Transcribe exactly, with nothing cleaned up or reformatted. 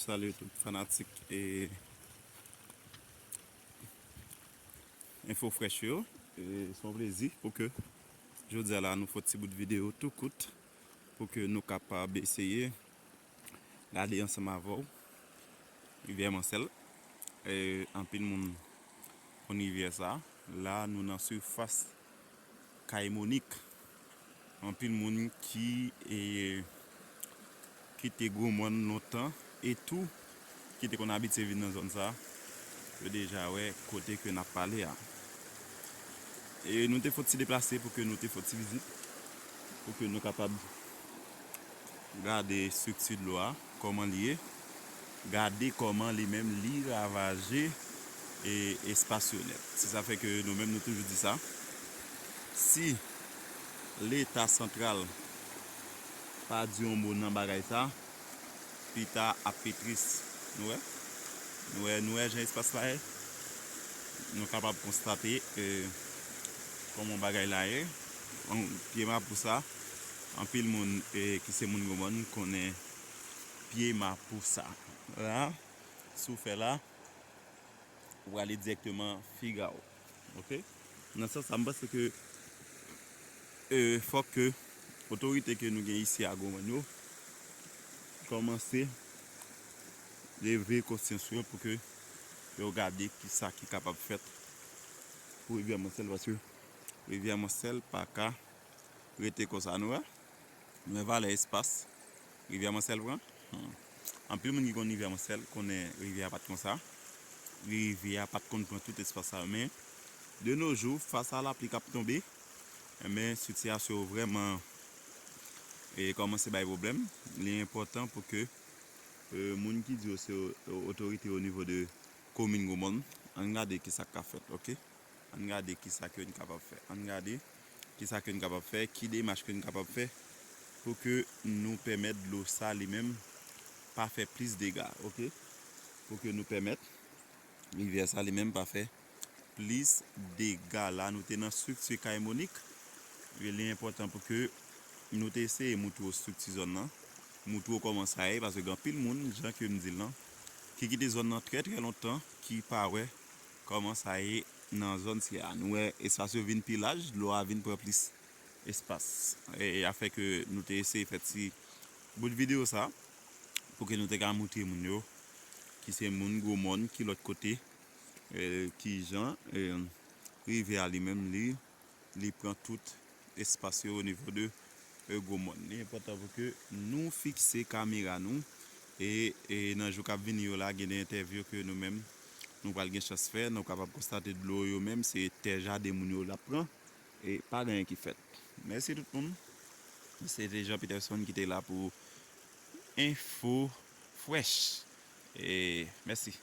Salye tout fanatik e Enfo Fresh yo. E se yon plezi pou ke jodi a la nou fè ti bout videyo tou kout pou ke nou kapab eseye gade ansanm avè w Rivyè Mansèl. E anpil moun konn rivyè sa. La nou nan sifas Kay Monik. Anpil moun ki e, ki te Gwo Mòn lontan e tou ki te konn abitye vin nan zòn sa, yo deja wè kote ke n ap pale a. E nou te fè ti deplase pou ke nou te fè ti vizit pou ke nou kapab gade estrikti dlo a, kòman li ye, gade kòman li menm li ravaje e espas yo nèt. Se sa fè ke nou menm nou toujou di sa. Si Leta santral pa di yon mo nan bagay sa, pita ap pi tris. Nou wè? Nou wè, nou wè jan espas la ye? Nou kapab konstate e, kòman bagay la ye. Pye Mapousa, anpil moun e, ki se moun Gwo Mòn konnen Pye Mapousa. La, si w fè la, ou prale dirèkteman Figaro. Oke? Nan sans sa, m panse ke e, fòk ke otorite ke nou gen isi a Gwo Mòn yo kòmanse leve konsyans yo pou ke yo gade kisa ki kapab fèt pou Rivyè Mansèl, paske Rivyè Mansèl pa ka rete konsa. Nou wè? Nou wè valè espas Rivyè Mansèl pran? Hmm. Anpil moun ki konn Rivyè Mansèl konnen rivyè a pa t konsa. Rivyè a pa t konn pran tout espas sa yo. Men, de nos jours, fas a lapli k ap tonbe, enben, sitiyasyon yo vrèman e, kòmanse bay pwoblèm. Li enpòtan pou ke e, moun ki di yo se o- otorite o nivo de komin Gwo Mòn, ann gade kisa k ka fèt, oke? Ann gade kisa ke n kapab fè. Ann gade kisa ke n kapab fè, ki demach ke n kapab fè pou ke nou pèmèt dlo sa li menm pa fè plis dega, oke? Pou ke nou pèmèt rivyè sa li menm pa fè plis dega. La, nou te nan estrikti Kay Monik. E li enpòtan pou ke nou te eseye moutre w estrikti zòn nan, moutre w kòman sa ye, paske gen anpil moun, jan ke m di l lan, ki kite zòn nan trè, trè lontan, ki pa wè kòman sa ye nan zòn sila. Nou wè espas yo vin pi laj, dlo a vin pran plis espas. E, e a fè ke nou te eseye fè ti bout videyo sa, pou ke nou te ka moutre moun yo, ki se moun Gwo Mòn, ki lòt kote, e, ki jan e, rivyè a li menm, li, li pran tout espas yo o nivo de e, Gwo Mòn. Li enpòtan pou ke nou fikse kamera nou e, e nan jou k ap vini yo la, gen de entèvyou ke nou menm, nou pral gen chans fè, nou kapab konstate dlo yo menm, se tè jaden moun yo l ap pran e pa gen anyen ki fèt. Mèsi tout moun. Se te Jean Peterson ki te la pou Enfo Fresh. E mèsi.